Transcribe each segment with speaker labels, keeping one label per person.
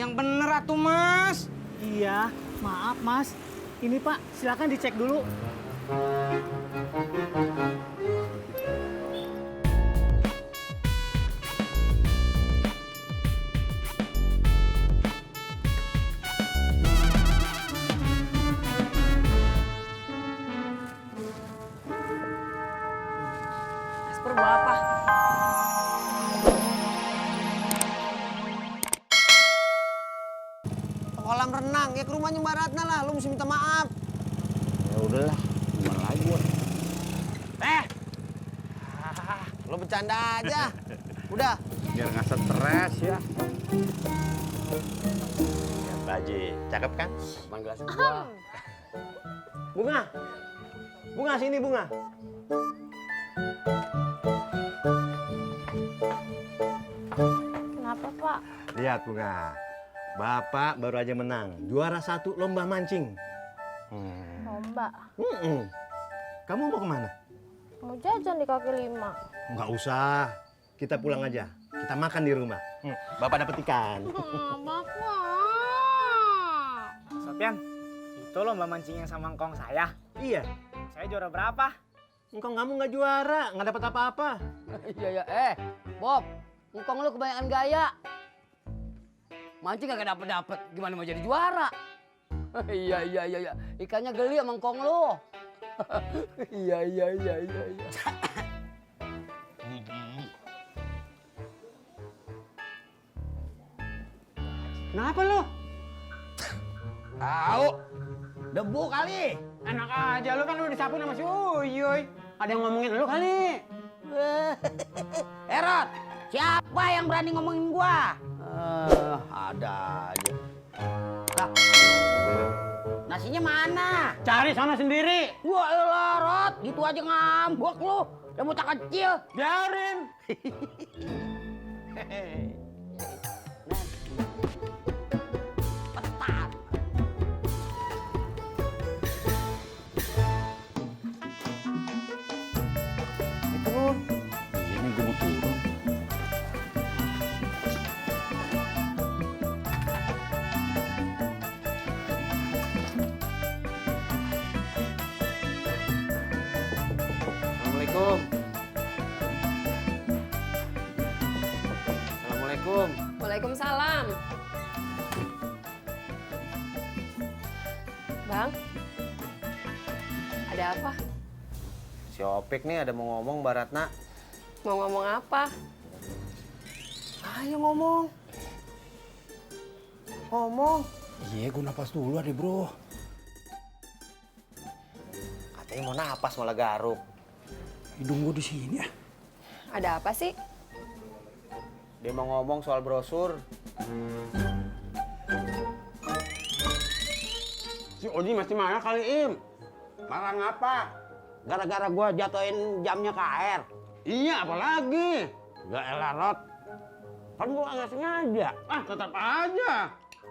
Speaker 1: yang bener atuh, Mas.
Speaker 2: Iya, maaf Mas. Ini Pak, silakan dicek dulu.
Speaker 3: Pur bawa apa?
Speaker 1: Ke kolam renang, ya ke rumahnya Mbak Ratna lah. Lu mesti minta maaf.
Speaker 4: Ya udahlah, gimana lagi gua?
Speaker 1: Lu bercanda aja. Udah.
Speaker 4: Biar nggak stres ya. Ya, Pak Haji, cakep kan?
Speaker 1: Cuman gelas gua. Bunga. Bunga sini, Bunga.
Speaker 3: Kenapa, Pak?
Speaker 4: Lihat Bunga, Bapak baru aja menang, juara 1 lomba mancing.
Speaker 3: Lomba.
Speaker 4: Kamu mau kemana?
Speaker 3: Mau jajan di kaki lima.
Speaker 4: Nggak usah, kita pulang aja. Kita makan di rumah. Bapak dapat ikan.
Speaker 3: Bapak.
Speaker 2: Sopian, itu lomba mancing yang sama engkong saya.
Speaker 4: Iya,
Speaker 2: Saya juara berapa?
Speaker 4: engkong kamu nggak juara, nggak dapat apa-apa.
Speaker 5: Iya. Bob, engkong lu kebanyakan gaya. Mancing kagak dapet, gimana mau jadi juara? Iya. Ikannya geli sama engkong lu. Iya.
Speaker 1: Kenapa lu?
Speaker 5: Tahu. Debu kali.
Speaker 1: Enak aja, lu kan udah disapu sama si Uyuy. Ada yang ngomongin lu kali.
Speaker 5: Erot, siapa yang berani ngomongin gua? Ada aja. Lah, nasinya mana?
Speaker 1: Cari sana sendiri.
Speaker 5: Wah elah, Rot, gitu aja ngambek lu. Udah mau tak kecil.
Speaker 1: Biarin.
Speaker 5: Petan.
Speaker 4: Itu, ini gue mau turun.
Speaker 1: Assalamualaikum. Assalamualaikum.
Speaker 3: Waalaikumsalam. Bang, ada apa?
Speaker 1: Si Opik nih ada mau ngomong Mbak Ratna.
Speaker 3: Mau ngomong apa?
Speaker 1: Ayo ngomong. Ngomong.
Speaker 4: Iya, gue napas dulu deh bro.
Speaker 1: Katanya mau napas malah garuk.
Speaker 4: Hidung gue di sini ya.
Speaker 3: Ada apa sih?
Speaker 1: Dia mau ngomong soal brosur. Si Odi masih marah kali, Im.
Speaker 5: Marah ngapa? Gara-gara gua jatuhin jamnya ke air.
Speaker 1: Iya, apalagi.
Speaker 5: Gak elah, Rot. Kan gua nggak sengaja.
Speaker 1: Ah, tetap aja.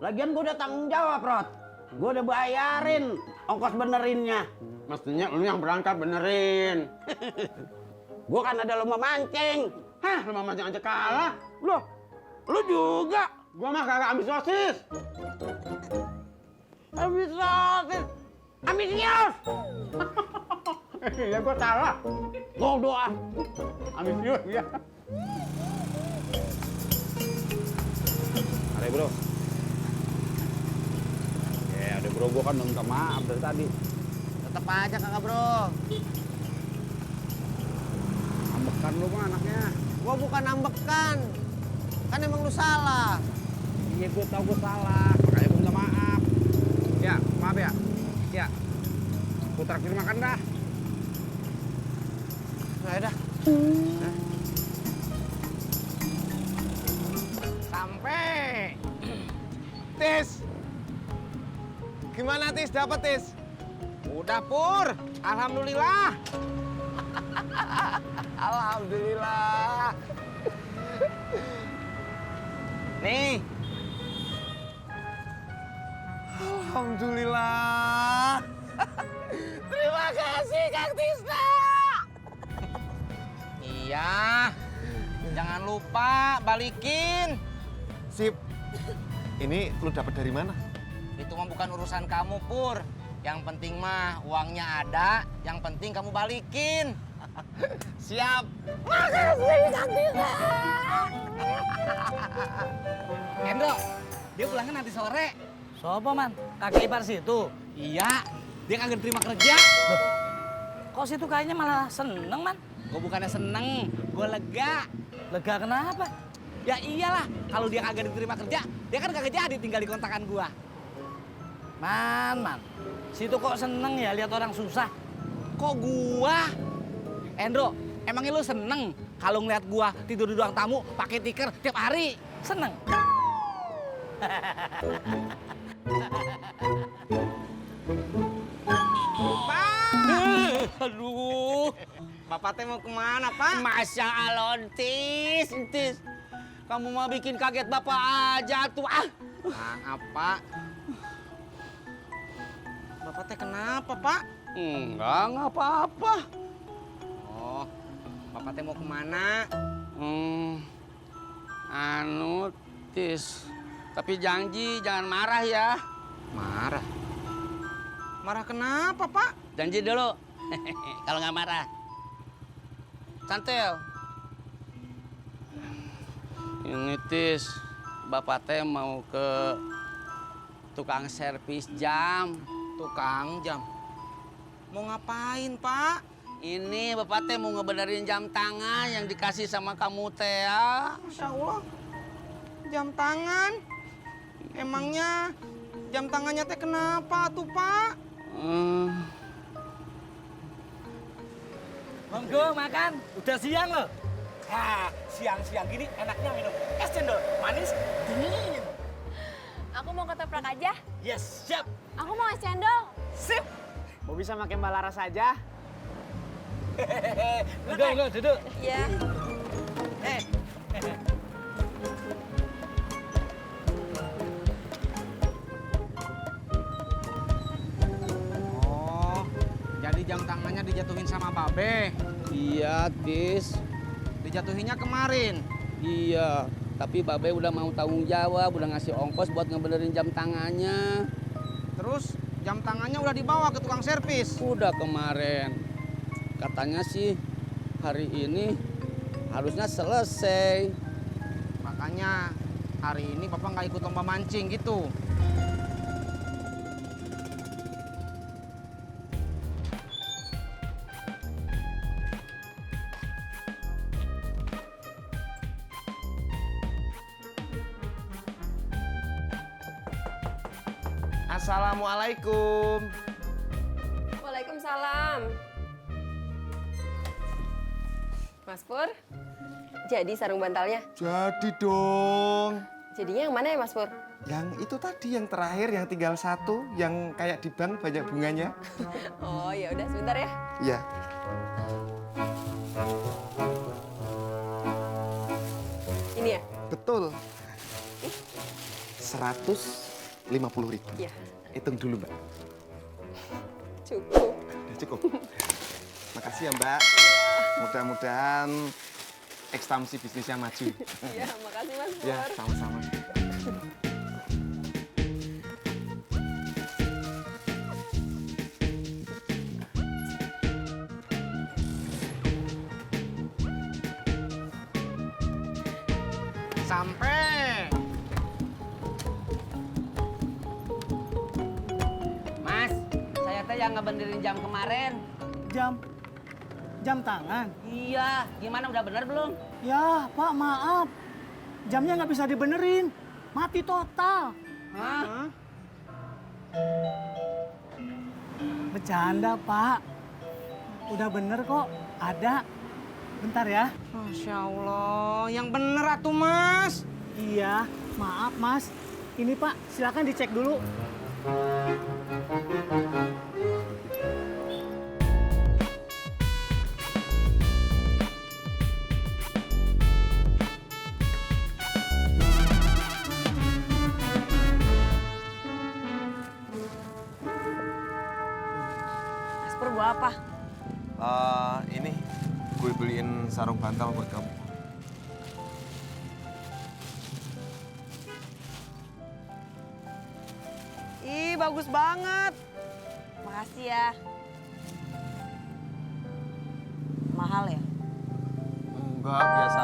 Speaker 5: Lagian gua udah tanggung jawab, Rot. Gua udah bayarin ongkos benerinnya.
Speaker 1: Mestinya lu yang berangkat benerin.
Speaker 5: Gua kan ada lomba mancing.
Speaker 1: Hah, lu mama jangan aja kalah.
Speaker 5: Loh, lu juga.
Speaker 1: Gua mah kagak ambil sosis.
Speaker 5: Ambisius. Ambisius.
Speaker 1: Iya, gua salah.
Speaker 5: Gua doa.
Speaker 1: Ambisius, ya.
Speaker 4: Ada bro. Ya ada bro, gue kan minta maaf dari tadi.
Speaker 1: Tetap aja kakak, bro.
Speaker 4: Ambekan lu mah anaknya.
Speaker 1: Gua bukan ambekan. Kan emang lu salah.
Speaker 4: Iya gue tau gue salah, makanya gue minta maaf. Ya, maaf ya. Ya, gue traktir makan dah.
Speaker 1: Nah, dah.
Speaker 2: Sampai.
Speaker 1: Tis. Gimana, Tis? Dapat, Tis?
Speaker 2: Udah Pur, alhamdulillah.
Speaker 1: Alhamdulillah.
Speaker 2: Nih,
Speaker 1: Alhamdulillah. Terima kasih, Kang Tisna.
Speaker 2: iya. Jangan lupa balikin.
Speaker 1: Sip.
Speaker 6: Ini lu dapat dari mana?
Speaker 7: Itu mah bukan urusan kamu, Pur. Yang penting mah uangnya ada, yang penting kamu balikin.
Speaker 6: Siap.
Speaker 7: Endro, dia pulangnya nanti sore.
Speaker 5: Sopo man? Kakek ipar situ.
Speaker 7: Iya, dia kagak terima kerja.
Speaker 5: Kok situ kayaknya malah seneng man?
Speaker 7: Gue bukannya seneng, gue lega.
Speaker 5: Lega kenapa?
Speaker 7: Ya iyalah, kalau dia kagak diterima kerja, dia kan kagak jadi tinggal di kontrakan gua.
Speaker 5: Man. Situ kok seneng ya lihat orang susah.
Speaker 7: Kok gua? Endro, emangnya lu seneng kalau ngeliat gua tidur di ruang tamu pakai tikar tiap hari?
Speaker 5: Seneng.
Speaker 7: Aduh, Bapak teh mau kemana, Pak?
Speaker 5: Masya Allah, Tis. Kamu mau bikin kaget Bapak aja tuh.
Speaker 7: Maaf, Pak. Bapak teh kenapa, Pak?
Speaker 5: Enggak apa-apa.
Speaker 7: Oh, Bapak teh mau kemana?
Speaker 5: Tis. Tapi janji jangan marah ya.
Speaker 7: Marah? Marah kenapa, Pak?
Speaker 5: Janji dulu. Kalau nggak marah. Santel. Ini Tis, Bapak teh mau ke tukang servis jam.
Speaker 7: Tukang jam. Mau ngapain, Pak?
Speaker 5: Ini Bapak teh mau ngebenerin jam tangan yang dikasih sama kamu teh ya.
Speaker 7: Masya Allah. Jam tangan? Emangnya jam tangannya teh kenapa tuh, Pak?
Speaker 5: Monggo makan, udah siang loh. Siang-siang gini enaknya minum es cendol manis dingin.
Speaker 3: Aku mau ketoprak aja.
Speaker 5: Yes, siap.
Speaker 3: Aku mau es cendol.
Speaker 5: Sip.
Speaker 1: Mau bisa makan Mbak saja.
Speaker 5: Duduk.
Speaker 3: Iya.
Speaker 7: Oh, jadi jam tangannya dijatuhin sama Babe.
Speaker 5: Iya, Tis.
Speaker 7: Dijatuhinnya kemarin.
Speaker 5: Iya, tapi Babe udah mau tanggung jawab, udah ngasih ongkos buat ngebenerin jam tangannya.
Speaker 7: Terus jam tangannya udah dibawa ke tukang servis.
Speaker 5: Udah kemarin. Katanya sih hari ini harusnya selesai.
Speaker 7: Makanya hari ini Bapak nggak ikut lomba mancing gitu.
Speaker 6: Assalamualaikum.
Speaker 3: Waalaikumsalam. Mas Pur, jadi sarung bantalnya?
Speaker 6: Jadi dong.
Speaker 3: Jadinya yang mana ya, Mas Pur?
Speaker 6: Yang itu tadi yang terakhir yang tinggal satu yang kayak di bank banyak bunganya.
Speaker 3: Oh, ya udah sebentar ya.
Speaker 6: Iya.
Speaker 3: Ini ya?
Speaker 6: Betul. 150.000.
Speaker 3: Iya.
Speaker 6: Hitung dulu, Mbak.
Speaker 3: Cukup.
Speaker 6: Udah cukup. Makasih ya, Mbak. Mudah-mudahan ekspansi bisnisnya maju.
Speaker 3: Iya, makasih Mas Pur.
Speaker 6: Ya, sama-sama.
Speaker 7: Sampai.
Speaker 5: Mas, saya teh yang ngebenerin jam kemarin.
Speaker 2: Jam tangan.
Speaker 5: Iya, gimana udah bener belum?
Speaker 2: Ya, Pak, maaf. Jamnya nggak bisa dibenerin. Mati total.
Speaker 5: Hah?
Speaker 2: Bercanda, Pak. Udah bener kok. Ada. Bentar ya.
Speaker 7: Masya Allah, yang bener atuh, Mas.
Speaker 2: Iya, maaf, Mas. Ini, Pak, silakan dicek dulu.
Speaker 3: Mas Pur bawa apa?
Speaker 6: Ini gue beliin sarung bantal buat kamu.
Speaker 3: Ih, bagus banget. Makasih ya. Mahal ya?
Speaker 6: Enggak, biasa